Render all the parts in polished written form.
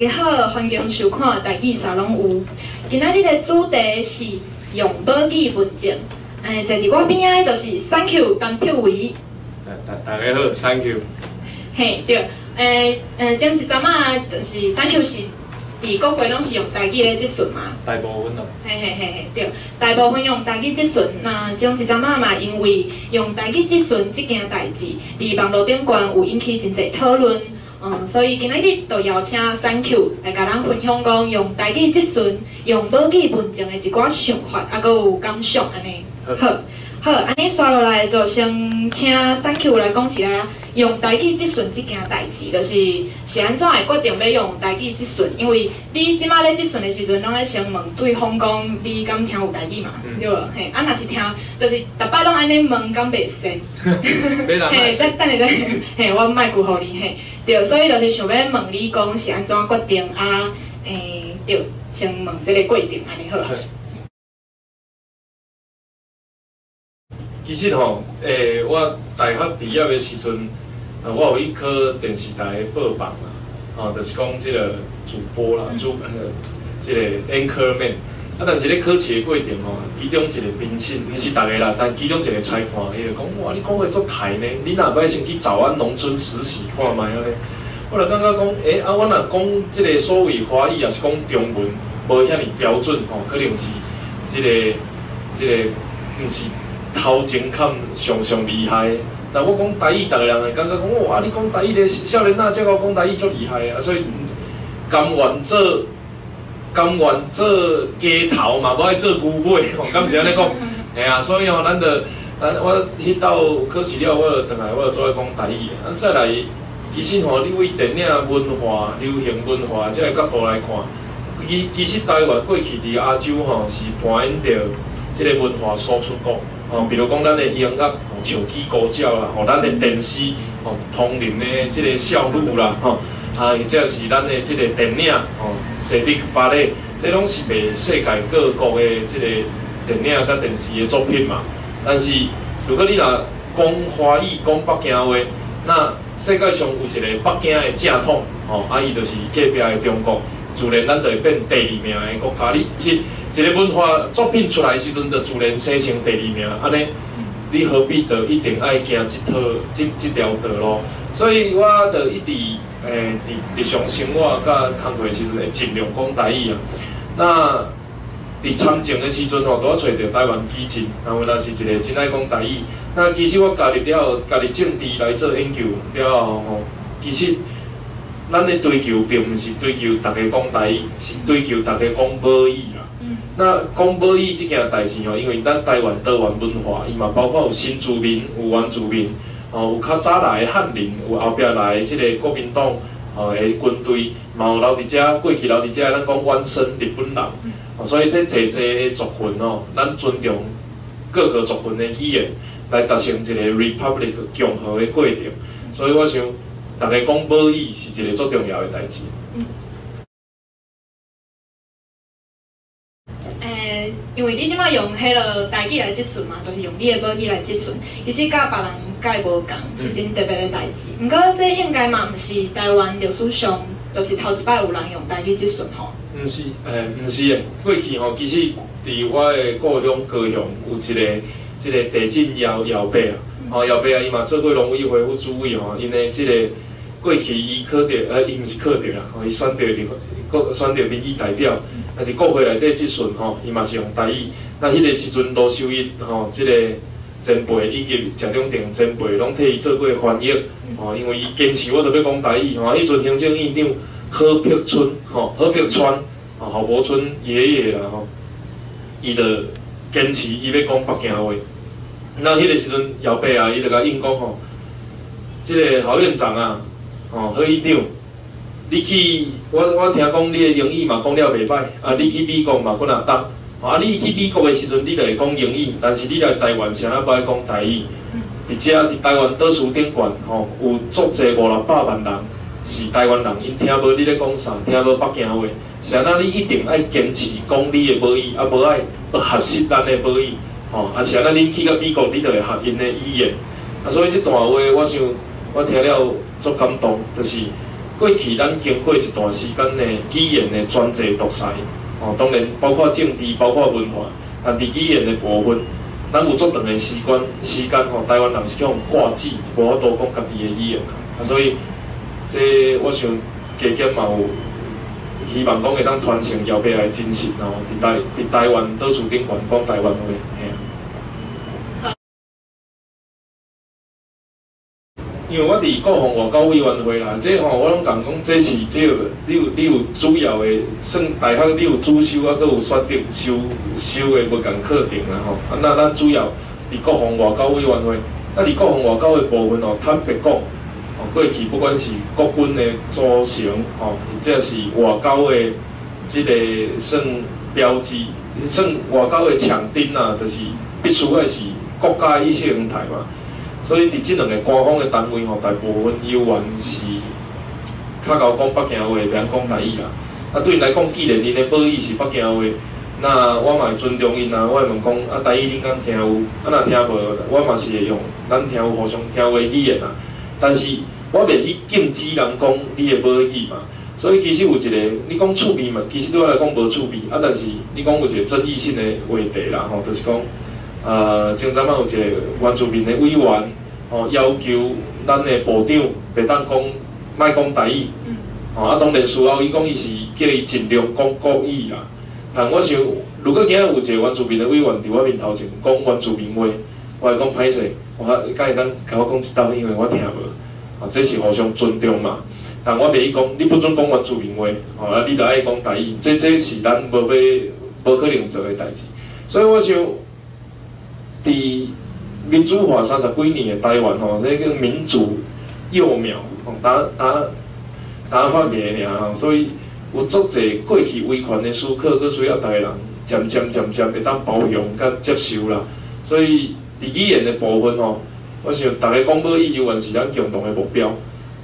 家好，歡迎收看《台語啥攏有》。今仔日的主題是用母語問政。坐佇我邊仔的就是 Thank you 陳柏惟。大家好，Thank you。嘿，對，前一陣仔就是 Thank you 是佇國會攏是用台語咧質詢嘛。大部分咯。嘿嘿嘿嘿，對，大部分用台語質詢。那前一陣仔嘛，因為用台語質詢這件代誌，佇網路頂懸有引起真濟討論。所以今仔日就邀請 Thank you 來共咱分享講用台語質詢、用母語問政的一寡想法，啊，閣有感想按呢。好，好，按呢紲落來就先請 Thank you 來講一下用台語質詢這件代誌，就是是按怎會決定欲用台語質詢？因為你這擺咧質詢的時陣，攏愛先問對方講你敢聽有台語嘛？對無？嘿，啊，若是聽，就是逐擺攏按呢問，敢袂善？嘿，等等下等，嘿，我麥閣予你嘿。對，所以就是想欲問你講是按怎決定啊？對，先問這个過程按呢好啊。其實吼，我大學畢業的時陣，我有去考電視台的報榜啦，吼，就是講這个主播啦，主，這个 anchor man。啊，但是咧考試的過程吼，其中一个評審，毋是逐个啦，但其中一个裁判，伊就講：哇，你講話足台呢，你若欲先去早安農村實習看覓按呢？我就感覺講，啊，我若講這个所謂華語，抑是講中文，無遐爾標準吼，可能是這个，毋是頭前坎上上厲害的。但我講台語，逐个人會感覺講，哇，你講台語咧，少年仔才夠講台語足厲害的，啊，所以甘願做雞頭嘛，無愛做牛尾，吼，敢是按呢講？嘿啊，所以吼，咱就，咱我彼鬥考試了，我就轉來，我就做愛講台語。啊，再來，其實吼，你為電影文化、流行文化這个角度來看，其實台灣過去佇亞洲吼是扮演著這个文化輸出國，吼，比如講咱的音樂，吼，像起孤鳥啦，吼，咱的電視，吼，通靈的這个少女啦，吼。啊，或者是咱的這个電影，吼，西迪芭蕾，這攏是賣世界各國的這个電影佮電視的作品嘛。但是，如果你若講華語、講北京話，那世界上有一个北京的正統，吼，啊，伊就是隔壁的中國，自然咱就會變第二名的國家。你一个文化作品出來時陣，就自然生成第二名，按呢，你何必就一定愛行這套、這條道路？所以我就一直佇日常生活佮工課的時陣，會盡量講台語啊。那佇參政的時陣吼，拄仔揣著台灣基進，然後若是一个真愛講台語。那其實我加入了後，加入政治來做研究了後吼，其實咱咧追求並毋是追求逐家講台語，是追求逐家講母語啦。那講母語這件代誌吼，因為咱台灣多元文化，伊嘛包括有新住民、有原住民。吼，有較早來的漢人，有後壁來的這个國民黨吼的軍隊，嘛有留佇遮過去留佇遮，咱講原生日本人。所以這濟濟的族群吼，咱尊重各個族群的語言，來達成一个 republic 共和的過程。所以我想，逐家講母語是一个足重要的代誌。因為你這擺用彼个台語來質詢嘛，就是用你的母語來質詢，其實佮別人蓋無仝，是真特別的代誌。毋過這應該嘛毋是台灣歷史上，就是頭一擺有人用台語質詢吼。毋是，毋是的。過去吼，其實佇我的故鄉高雄有一个這个地震姚姚伯啊，吼姚伯啊，伊嘛做過農委會副主委吼，𪜶的這个過去伊考著，伊毋是考著啦，吼，伊選著立國選著民意代表。啊！佇國會內底質詢吼，伊嘛是用台語。那彼個時陣，盧秀燕吼，這個前輩以及謝長廷前輩，攏替伊做過翻譯吼，因為伊堅持我就欲講台語吼。彼陣行政院長何柏春吼，何柏川吼，郝柏村爺爺啦吼，伊就堅持伊欲講北京話。那彼個時陣，姚伯啊，伊就共應講吼，這个郝院長啊，吼，何院長。你去，我聽講你的英語嘛講了袂䆀，啊，你去美國嘛閣若當，啊，你去美國的時陣，你就會講英語，但是你來台灣啥物無愛講台語？佇遮佇台灣島嶼頂懸吼，有足濟五六百萬人是台灣人，𪜶聽無你咧講啥，聽無北京話，是按怎你一定愛堅持講你的母語，啊，無愛學習咱的母語，吼，啊是按怎恁去到美國，你就會學𪜶的語言，啊，所以這段話我想我聽了足感動，就是。過去咱經過一段時間的語言的專制獨裁，吼，當然包括政治，包括文化，但佇語言的部分，咱有足長的時間吼，台灣人是去予掛舌，無法度講家己的語言啊，所以這我想加減嘛有希望講會當傳承姚伯的精神吼，佇台灣島嶼頂懸講台灣話，嘿啊。因為我佇國防外交委員會啦，這吼我攏共講，這是這個你有主要的算大學，你有主修啊，閣有選擇修的無仝課程啦吼。啊，那咱主要佇國防外交委員會，啊，佇國防外交的部分吼，坦白講，吼過去不管是國軍的組成吼，或者是外交的這個算標誌，算外交的場頂啊，就是必須愛是國家意識形態嘛。所以佇這兩个官方的單位吼，大部分猶原是較𠢕講北京話，袂曉講台語啦。啊，對𪜶來講，既然𪜶的母語是北京話，那我嘛會尊重𪜶啊。我會問講，啊，台語恁敢聽有？啊，若聽無，我嘛是會用咱聽有互相聽有的語言啊。但是我袂去禁止人講你的母語嘛。所以其實有一個，你講趣味嘛，其實對我來講無趣味。啊，但是你講有一個爭議性的話題啦，吼，就是講，前陣仔有一個原住民的委員，吼，要求咱的部長袂當講，莫講台語，吼，啊，當然事後伊講伊是叫伊盡量講國語啦。但我想，如果今仔有一個原住民的委員佇我面頭前講原住民話，我會講歹勢，我敢會當共我講一道，因為我聽無，啊，這是互相尊重嘛。但我袂去講，你不准講原住民話，吼，啊，你著愛講台語，這是咱無欲無可能做的代誌。所以我想，佇民主化三十幾年的台灣吼，這叫民主幼苗，吼，打打打發芽爾吼，所以有足濟過去威權的思考，閣需要逐个人漸漸漸漸會當包容佮接受啦。所以佇語言的部分吼，我想逐个講母語猶原是咱共同的目標。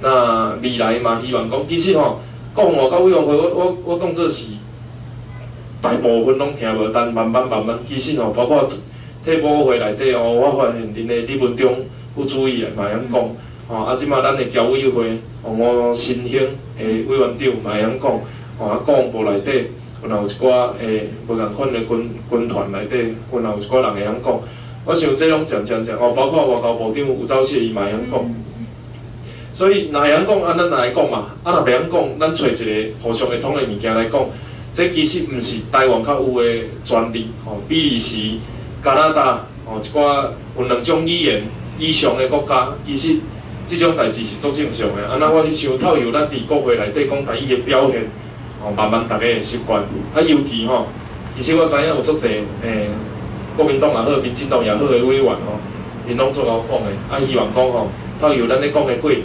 那未來嘛，希望講，其實吼，國防外交委員會，我當做是大部分攏聽無，但慢慢慢慢，其實吼，包括退保會內底哦，我發現𪜶的李文忠副主委嘛會曉講，吼啊，這馬咱的僑委會，吳新興的委員長嘛會曉講，吼啊，國防部內底，有若有一寡無仝款的軍團內底，有若有一寡人會曉講，我想這攏漸漸漸哦，包括外交部長吳釗燮伊嘛會曉講。所以若會曉講，啊，咱來講嘛；啊，若袂曉講，咱揣一个互相會通的物件來講。這其實毋是台灣較有的專利，吼，比利時、加拿大，吼，一寡有兩種語言以上的國家，其實這種代誌是足正常的。啊，那我去想，透由咱佇國會內底講台語的表現，吼，慢慢逐家會習慣。啊，尤其吼，其實我知影有足濟，國民黨也好，民進黨也好的委員吼，𪜶攏足𠢕講的，啊，希望講吼，透由咱咧講的過程，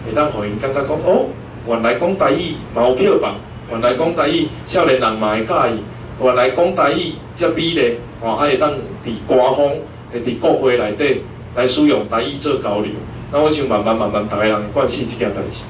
會當予𪜶感覺講，哦，原來講台語嘛有票房，原來講台語少年人嘛會佮意，原來講台語遮美麗，吼，啊會當佇官方，會佇國會內底來使用台語做交流。那我想慢慢慢慢，逐个人會慣勢這件代誌。